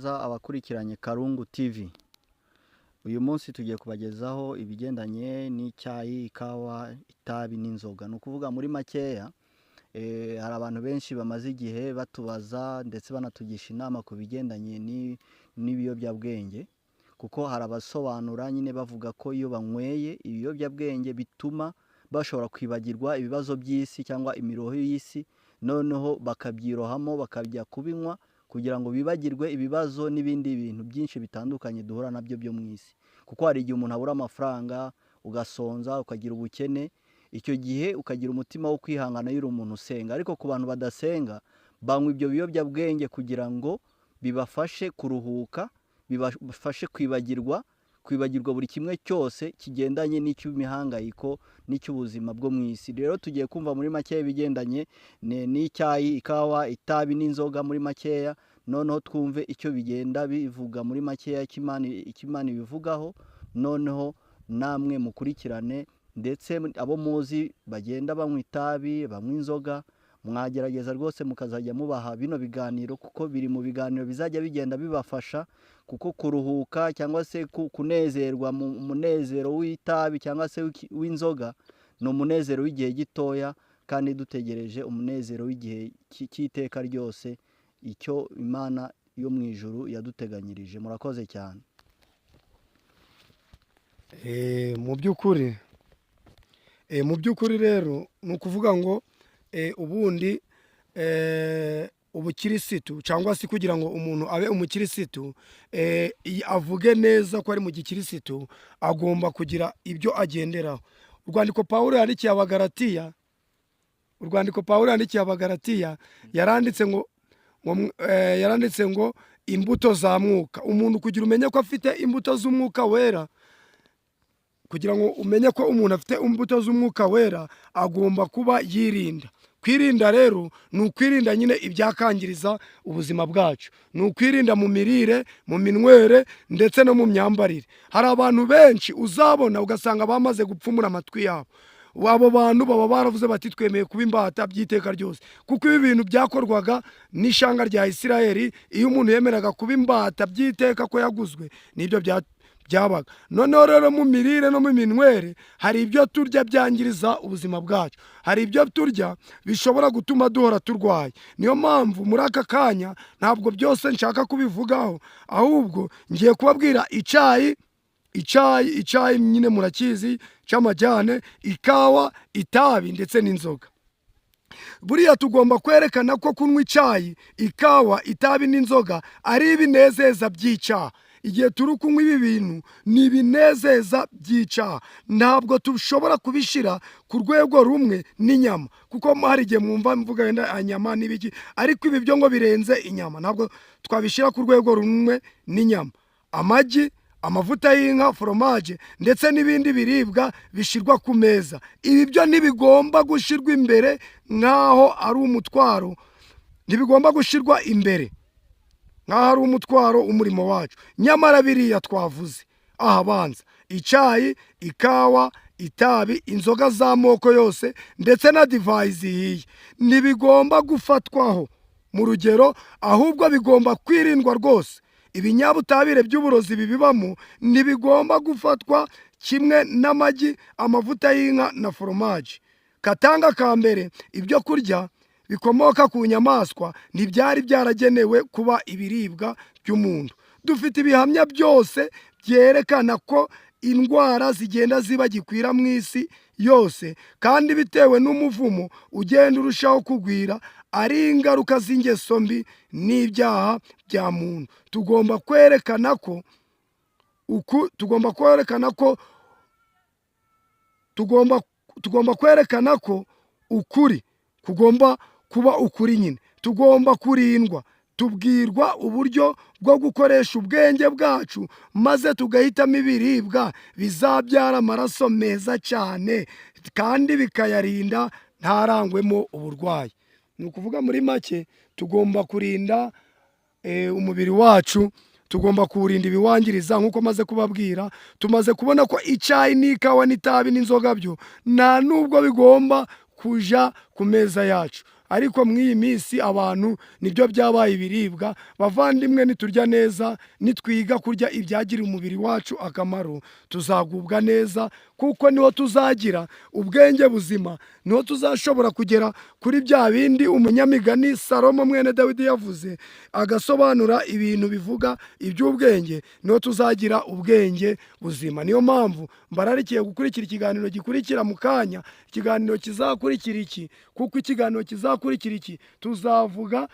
Abakurikiranye Karungu TV, uyu munsi tugiye kubagezaho ibigendanye n'icyayi, ikawa, itabi n'inzoga. Ni ukuvuga muri makeya, hari abantu benshi bamaze igihe batubaza ndetse banatugisha inama ku bigendanye n'ibiyobyabwenge, kuko hari abasobanura nyine bavuga ko iyo banyweye ibiyobyabwenge bituma bashobora kwibagirwa ibibazo by'isi cyangwa imiruho y'isi, noneho bakabyirohamo bakajya kubinywa kugira ngo bibagirwe ibibazo n'ibindi bintu byinshi bitandukanye duhura nabyo byo mu isi. Kuko hari igihe umuntu abura amafaranga, ugasonza, ukagira ubukene, icyo gihe ukagira umutima wo kwihangana iyo uri umuntu usenga. Ariko ku bantu badasenga, banywa ibyo biyobyabwenge kugira ngo bibafashe kuruhuka, bibafashe kwibagirwa, kwibagirwa buri kimwe cyose kigendanye n'icy'imihangayiko n'icy'ubuzima bwo mu isi. Rero tugiye kumva muri makeya ibigendanye n'icyayi, ikawa, itabi n'inzoga muri makeya, noneho twumve icyo bigenda bivuga muri makeya, icyo Imana ibivugaho, noneho namwe mukurikirane, ndetse abo muzi bagenda banywa itabi, banywa inzoga, mwagerageza rwose mukazajya mubaha bino biganiro, kuko biri mu biganiro bizajya bigenda bibafasha, kuko kuruhuka cyangwa se kunezerwa mu munezero w'itabi cyangwa se w'inzoga ni umunezero w'igihe gitoya, kandi dutegereje umunezero w'igihe cy'iteka ryose, icyo Imana yo mu ijuru yaduteganyirije. Murakoze cyane. Mu by'ukuri rero ni ukuvuga ngo ubundi ubukirisitu, cyangwa se kugira ngo umuntu abe umukirisitu, avuge neza ko ari mu gikirisitu, agomba kugira ibyo agenderaho. Urwandiko Pawulo yandikiye Abagalatiya, yaranditse ngo imbuto za Mwuka. Umuntu kugira umenye ko afite imbuto z'Umwuka Wera, kugira ngo umenye ko umuntu afite imbuto z'Umwuka Wera, agomba kuba yirinda. Kwirinda rero ni ukwirinda nyine ibyakangiriza ubuzima bwacu, ni ukwirinda mu mirire, mu minywere ndetse no mu myambarire. Hari abantu benshi uzabona ugasanga bamaze gupfumura amatwi yabo. Abo bantu baba baravuze bati: "Twemeye kuba imbata by'iteka ryose," kuko ibi bintu byakorwaga n'ishyanga rya Isirayeli. Iyo umuntu yemeraga kuba imbata by'iteka ko yaguzwe, nibyo byabaga. Noneho rero mu mirire no mu minywere, hari ibyo turya byangiriza ubuzima bwacu, hari ibyo turya bishobora gutuma duhora turwaye. Niyo mpamvu muri aka kanya ntabwo byose nshaka kubivugaho, ahubwo ngiye kubabwira icyayi. Icyayi nyine murakizi cy'amajyane, ikawa, itabi ndetse n'inzoga. Buriya tugomba kwerekana ko kunywa icyayi, ikawa, itabi n'inzoga ari ibinezeza by'icyaha. Igihe turi kunywa ibi bintu, ni ibinezeza by'icyaha. Ntabwo dushobora kubishyira ku rwego rumwe n'inyama, kuko hari igihe mwumva mvuga wenda inyama n'ibiki, ariko ibi byo ngo birenze inyama. Ntabwo twabishyira ku rwego rumwe n'inyama, amagi, amavuta y'inka, foromaje ndetse n'ibindi biribwa bishyirwa ku meza. Ibi byo ntibigomba gushyirwa imbere nk'aho ari umutwaro, ntibigomba gushyirwa imbere nk'aho ari umutwaro umurimo wacu. Nyamara biriya twavuze ahabanza, icyayi, ikawa, itabi, inzoga z'amoko yose ndetse na divayi zihiye, ntibigomba gufatwaho mu rugero, ahubwo bigomba kwirindwa rwose. Ibinyabutabire by'uburozi bibibamo ntibigomba gufatwa kimwe n'amagi, amavuta y'inka na foromaje. Katanga ka mbere, ibyo kurya bikomoka ku nyamaswa ntibyari byaragenewe kuba ibiribwa by'umuntu. Dufite ibihamya byose byerekana ko indwara zigenda ziba gikwira mu isi yose, kandi bitewe n'umuvumo ugenda urushaho kugwira, ari ingaruka z'ingeso mbi n'ibyaha bya muntu. Tugomba kwerekana ko ukuri kugomba kuba ukuri nyine. Tugomba kurindwa. Tubwirwa uburyo bwo gukoresha ubwenge bwacu maze tugahitamo ibiribwa bizabyara amaraso meza cyane kandi bikayarinda ntarangwemo uburwayi. Ni ukuvuga muri make, tugomba kurinda umubiri wacu, tugomba kuwurinda ibiwangiriza nk'uko maze kubabwira. Tumaze kubona ko icyayi n'ikawa n'itabi n'inzoga byo nta nubwo bigomba kuja ku meza yacu. Ariko muri iyi minsi abantu nibyo byabaye ibiribwa. Bavandimwe, niturya neza, nitwiga kurya ibyagirira umubiri wacu akamaro, tuzagubwa neza, kuko niho tuzagira ubwenge buzima, niho tuzashobora kugera kuri bya bindi umunyamigani Salomo mwene Dawidi yavuze, agasobanura ibintu bivuga iby'ubwenge. Niho tuzagira ubwenge buzima. Niyo mpamvu mbararikiye gukurikira ikiganiro gikurikira mu kanya, ikiganiro kizakurikira iki, kuko ikiganiro kizakurikira iki tuzavuga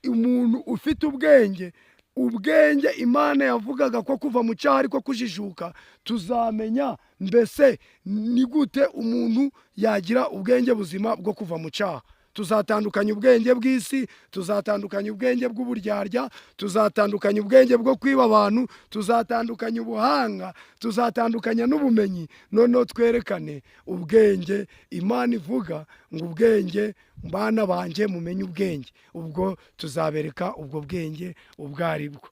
umuntu ufite ubwenge, ubwenge Imana yavugaga ko kuva mu cyaha ariko kujijuka. Tuzamenya mbese ni gute umuntu yagira ubwenge buzima bwo kuva mu cyaha. Tuzatandukanya ubwenge bw'isi, tuzatandukanya ubwenge bw'uburyarya, tuzatandukanya ubwenge bwo kwiba abantu, tuzatandukanya ubuhanga, tuzatandukanya n'ubumenyi. Noneho twerekane ubwenge Imana ivuga ngo: "Ubwenge, bana banjye, mumenye ubwenge." Ubwo tuzabereka ubwo bwenge ubwo ari bwo.